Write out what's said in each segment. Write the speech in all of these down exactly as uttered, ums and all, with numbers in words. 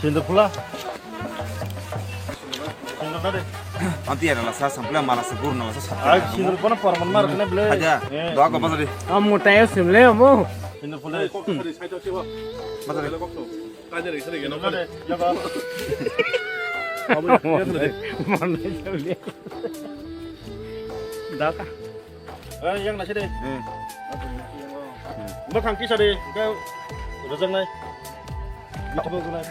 Sindur pula. Sindur tadi. Anti ada lasa sampai malah sebur nang lasa satu. Ai, sindur pula porman mar kena bele. Aja. Eh. Doa kau pasal di. Kamu tayo simle kamu. Sindur pula. Pasal di. Sindur tadi. Ya, Pak. Mana jauh dia? Dah kah? Eh, yang nasi deh. Hmm. Makan kisah deh. Kau rezang nai. Itu bagus nai.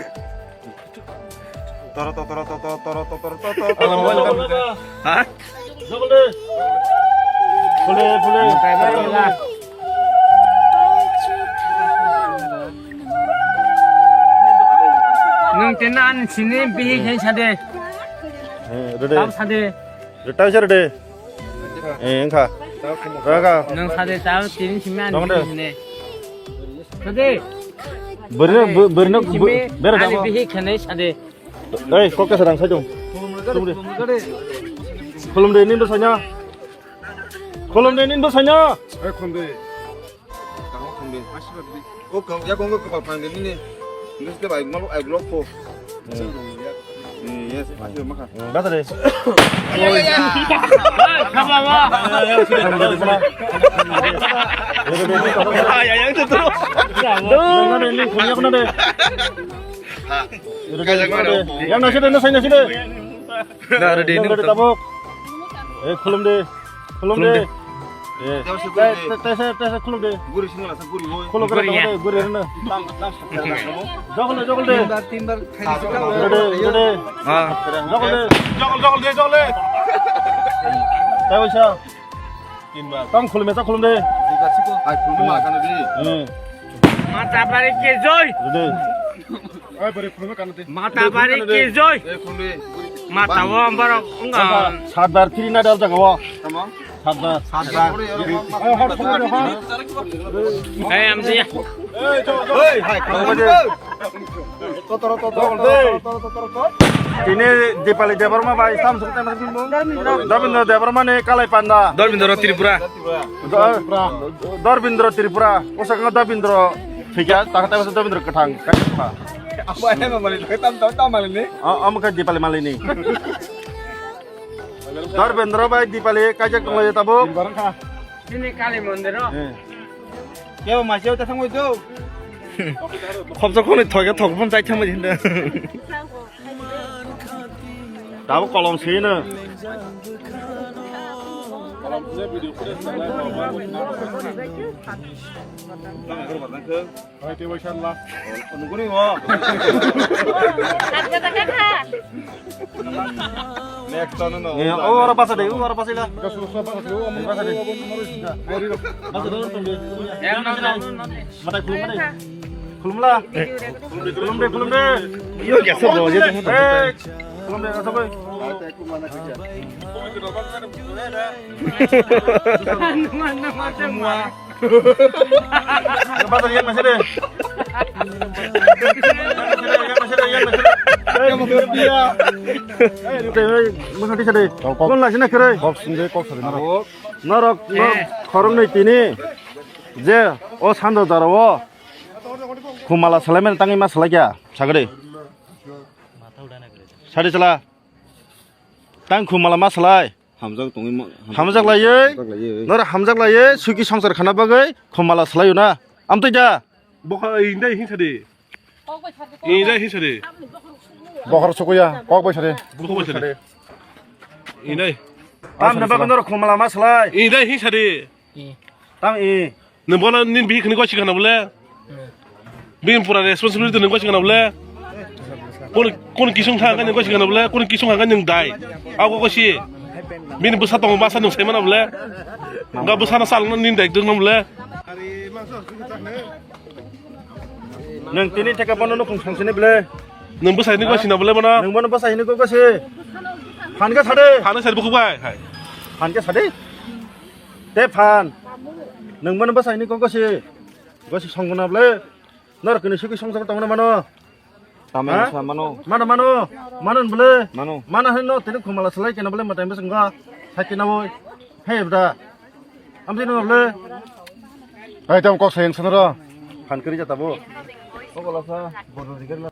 Toro to toro to to toro to toro to to. Alam bol. Ha? Jogol de. Phule phule. Nwng tena ani sini bihi khe sade. Eh, rede. Tam sade. Reta bisa rede. Eh, engkha. Engkha. Nwng sade tam tini simi ani bihi ne. Sade. Berino berino bera ani bihi khene sade. Ei, kok kesa rang saidong. Khulumde. Khulumde, nini bwsanya. Khulumde, nini bwsanya. Ei, khulumde. Kamo khulumde. O, kamo, ya, kamo, kapal pang de, nini. Nini sete bai, malu, ai, blok ko. Hmm. Hmm, yes, asli maka. Hmm, bata de. Khulumde, khulumde. Ay, ay, ay, tuh, tuh. Khulumde, khulumde, khulumde. Yang nasi de, nasi, nasi de. Yang nasi de, tabuk. Eh, khulumde. Khulumde. Eh, tese, tese, tese, khulumde. Guri sini lah, guri boy. Khulumde, guri ya. Guri na. Jogol de, jogol de. Tinbar, tinbar khai sika. Jogol de, jogol de. Ah. Jogol de. Jogol, jogol de, jogol de. Tahu siya? Tinbar. Tam khulumde, tam khulumde. Tinbar siko. Hai, khulumde makan di. Hmm. Mata bari ke joy. Jogol de. Mata bari ki joy. Mata wo borok wngkha. Satbar three na dal jaga wo. Satbar. Satbar. Ei, amdi. Tini Dipali Debbarma bai sam suk tang suk. Dobindra Debbarma ni kalai panda. Dobindra Tripura. Dor-, Dorbindra Tripura. Osaka Dobindra. Thikya, taka taka sa Dobindra kathang. Apa ya mali? Tam tam tam mali ni. Oh, kamu kan Dipali mali ni. Dorbindra bai Dipali kajak tong lai tabuk. Sini Kali Mandir o. Eh. Kebo masi o ta thangoi do. Khopsa khoni thoga thok phon chai thangma jinda. Tabuk kolom sino. Kolom sino video footage. Hai, tei bai sanla. Nuguri o. Next time no. Eh, o ora pasa de, o ora pasa la. Pasa de. Pasa de, tong de. Matai khulum, matai. Khulumla. Khulum de, khulum de. Yo, ya, sab roje. Eh, khulum de, asa bai. Mana, mana, mana. Yang nasi de. Yang nasi de. Kok sini kok sini. Norok, norok khoroknwi tini je o sando jora o khumala salaimani tangwi ma salai kya sagri. Sadi sala. Tang khumala ma salai. Hamjak tongwi ma-, hamjak laiwi. Hamjak laiwi. Nor hamjak laiwi, suki songsar khana bagwi khumala salai na. Amtwi da. Bokha indai hing sadi. Indai hing sadi. Bokhor sukuya, kok bai sadi. Kok bai sadi. Indai. Tam na bagwi nor khumala ma salai. Indai hing sadi. Tam i. Nwng bono nini bihik hwnwi goi sikha na bole? Bini pura responsibility nwng goi sikha na bole? Kun, kun kisung thang khe nwng goi sikha na bole? Kun kisung thang khe nwng dai. Ako goi si. Bini bwsa tongo masa nwng sai mano bole? Ga bwsa no salno nini dai dwngno bole? Nwng tini theke bono nukhung song sini bole? Nwng bwsa hwnwi goi sina bole bono? Nwng bono bwsa hwnwi goi si. Phan khe sade. Phan khe sade bukhuk bai. Hai. Phan khe sade. Te phan. Nwng bono bwsa hwnwi kok gosi. Gosi songwna bole. Norok kini suki songsar tongna mano. Tamo ha? Sa mano. Mano, mano. Mano bole. Mano. Mano hwnwi no tini khumala salai kena bole matai bwswk wngkha. Sai kena boi. He bda. Amsi no bole. Hai tam kok sayang sanaro. Phan kri jata bo. Kok lasa. Bodo dikir la.